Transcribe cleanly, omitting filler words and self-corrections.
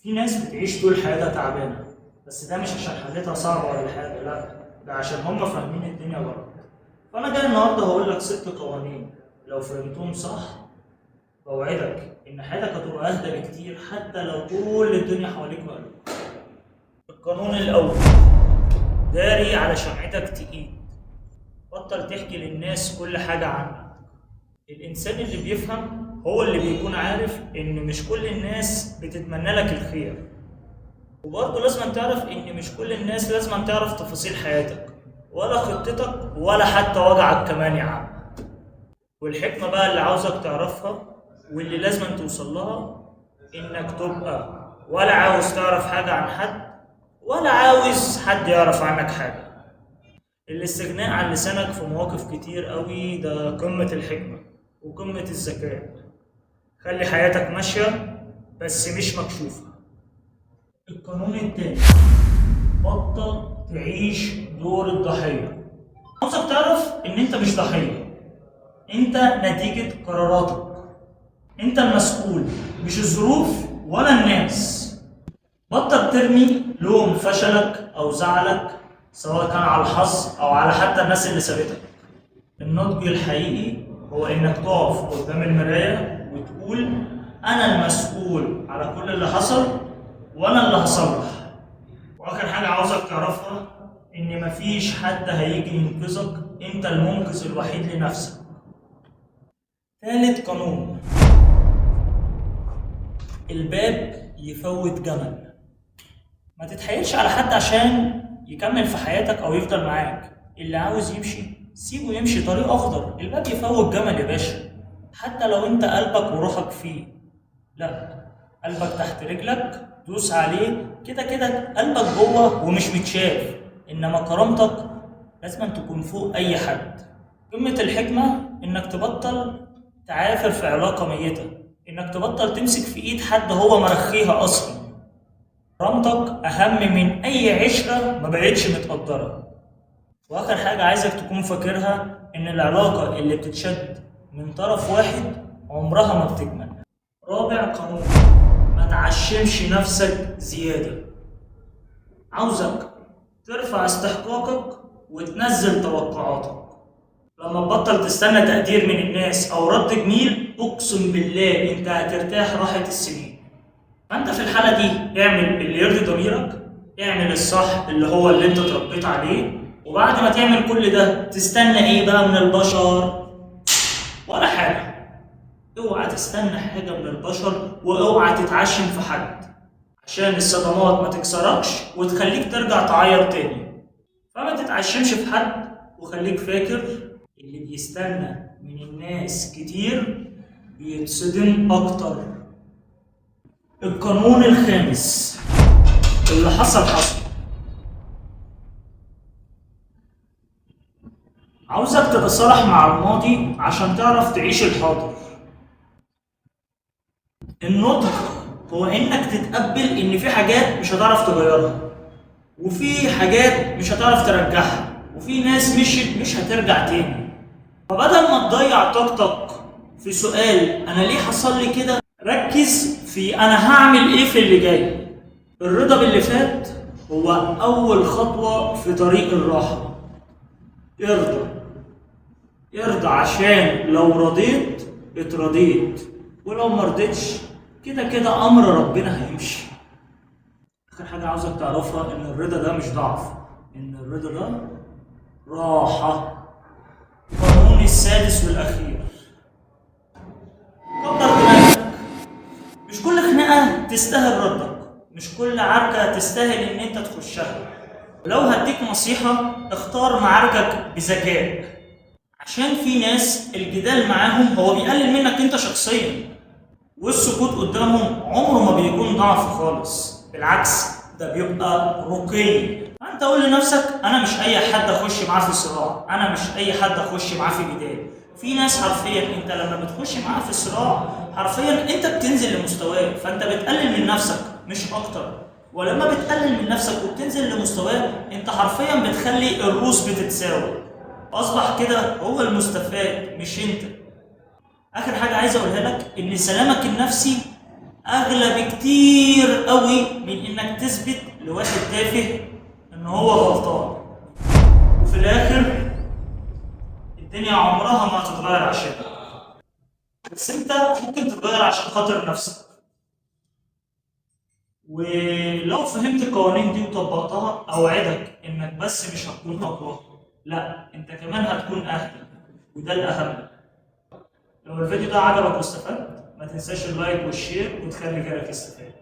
في ناس بتعيش طول حياتها تعبانة، بس ده مش عشان حالتها صعبة ولا حاجة، لا ده عشان هم فاهمين الدنيا غلط. فأنا جاي النهاردة هقول لك 6 قوانين لو فهمتهم صح بوعدك إن حياتك هتبقى أهدى بكتير حتى لو كل الدنيا حواليك مقلوبة. القانون الأول، داري على شمعتك تقيد، بطل تحكي للناس كل حاجة عنك. الإنسان اللي بيفهم هو اللي بيكون عارف إن مش كل الناس بتتمنى لك الخير، وبرضه لازم تعرف إن مش كل الناس لازم تعرف تفاصيل حياتك ولا خطتك ولا حتى وجعك كمان يا عم. والحكمة بقى اللي عاوزك تعرفها واللي لازم توصل لها، إنك تبقى ولا عاوز تعرف حاجة عن حد ولا عاوز حد يعرف عنك حاجة. الاستغناء عن لسانك في مواقف كتير قوي ده قمة الحكمة وقمة الذكاء. خلي حياتك ماشية بس مش مكشوفة. القانون التاني، بطل تعيش دور الضحية. عاوزك تعرف إن أنت مش ضحية، أنت نتيجة قراراتك، أنت المسؤول مش الظروف ولا الناس. بطل ترمي لوم فشلك أو زعلك سواء كان على الحظ أو على حتى الناس اللي سابتك. النضج الحقيقي هو إنك تقف قدام المراية وتقول أنا المسؤول على كل اللي حصل وأنا اللي هصلح. وآخر حاجة عاوزك تعرفها إن مفيش حد هيجي ينقذك، أنت المنقذ الوحيد لنفسك. ثالث قانون، الباب يفوت جمل. ما تتحايلش على حد عشان يكمل في حياتك أو يفضل معاك. اللي عاوز يمشي سيبه يمشي، طريق أخضر، الباب يفوت جمل يا باشا. حتى لو أنت قلبك وروحك فيه، لا قلبك تحت رجلك دوس عليه، كده كده قلبك جوه ومش متشاف، إنما كرامتك لازم تكون فوق أي حد. قمة الحكمة إنك تبطل تعافر في علاقة ميتة، إنك تبطل تمسك في إيد حد هو مرخيها أصلا. كرامتك أهم من أي عشرة ما بقتش متقدرة. وآخر حاجة عايزك تكون فاكرها، إن العلاقة اللي بتتشد من طرف واحد عمرها ما بتكمل. رابع قانون، ما تعشمش نفسك زيادة. عاوزك ترفع استحقاقك وتنزل توقعاتك. لما تبطل تستنى تقدير من الناس أو رد جميل، أقسم بالله أنت هترتاح راحة السنين. فأنت في الحالة دي اعمل اللي يرضي ضميرك، اعمل الصح اللي هو اللي أنت اتربيت عليه، وبعد ما تعمل كل ده تستنى إيه بقى من البشر؟ ولا حاجة. اوعى تستنى حاجة من البشر، واوعى تتعشم في حد عشان الصدمات ما تكسركش وتخليك ترجع تعيط تاني. فما تتعشمش في حد، وخليك فاكر اللي بيستنى من الناس كتير بيتصدم اكتر. القانون الخامس، اللي حصل حصل. عاوزك تتصالح مع الماضي عشان تعرف تعيش الحاضر. النضج هو انك تتقبل ان في حاجات مش هتعرف تغيرها، وفي حاجات مش هتعرف ترجعها، وفي ناس مشيت مش هترجع تاني. فبدل ما تضيع طاقتك في سؤال انا ليه حصل لي كده، ركز في انا هعمل ايه في اللي جاي. الرضا باللي فات هو اول خطوة في طريق الراحة. ارضى، ارضى، عشان لو رضيت اترضيت، ولو ما رضيتش كده كده امر ربنا هيمشي. اخر حاجة عاوزك تعرفها ان الرضا ده مش ضعف، ان الرضا ده راحة. القانون السادس والاخير، كبر دماغك. مش كل خناقة تستاهل ردك، مش كل عركة تستاهل ان انت تخشها. ولو هديك نصيحة، اختار معاركك بذكاء، عشان في ناس الجدال معاهم هو بيقلل منك انت شخصيا، والسكوت قدامهم عمره ما بيكون ضعف خالص، بالعكس ده بيبقى رقي. فانت قول لنفسك انا مش اي حد اخش معاه في صراع، انا مش اي حد اخش معاه في جدال. في ناس حرفيا انت لما بتخش معاه في صراع حرفيا انت بتنزل لمستواه، فانت بتقلل من نفسك مش اكتر. ولما بتقلل من نفسك وبتنزل لمستواه انت حرفيا بتخلي الروس بتتساوى، اصبح كده هو المستفاد مش انت. اخر حاجة عايز اقولها لك ان سلامك النفسي اغلى بكتير قوي من انك تثبت لواحد تافه ان هو غلطان. وفي الاخر الدنيا عمرها ما هتتغير عشانك، بس انت ممكن تتغير عشان خاطر نفسك. ولو فهمت القوانين دي وطبقتها، اوعدك انك بس مش هتكون اقوى، لا انت كمان هتكون اهدى، وده الاهم. لو الفيديو ده عجبك واستفدت، ما تنساش ال like وال share وتخلي غيرك يستفاد.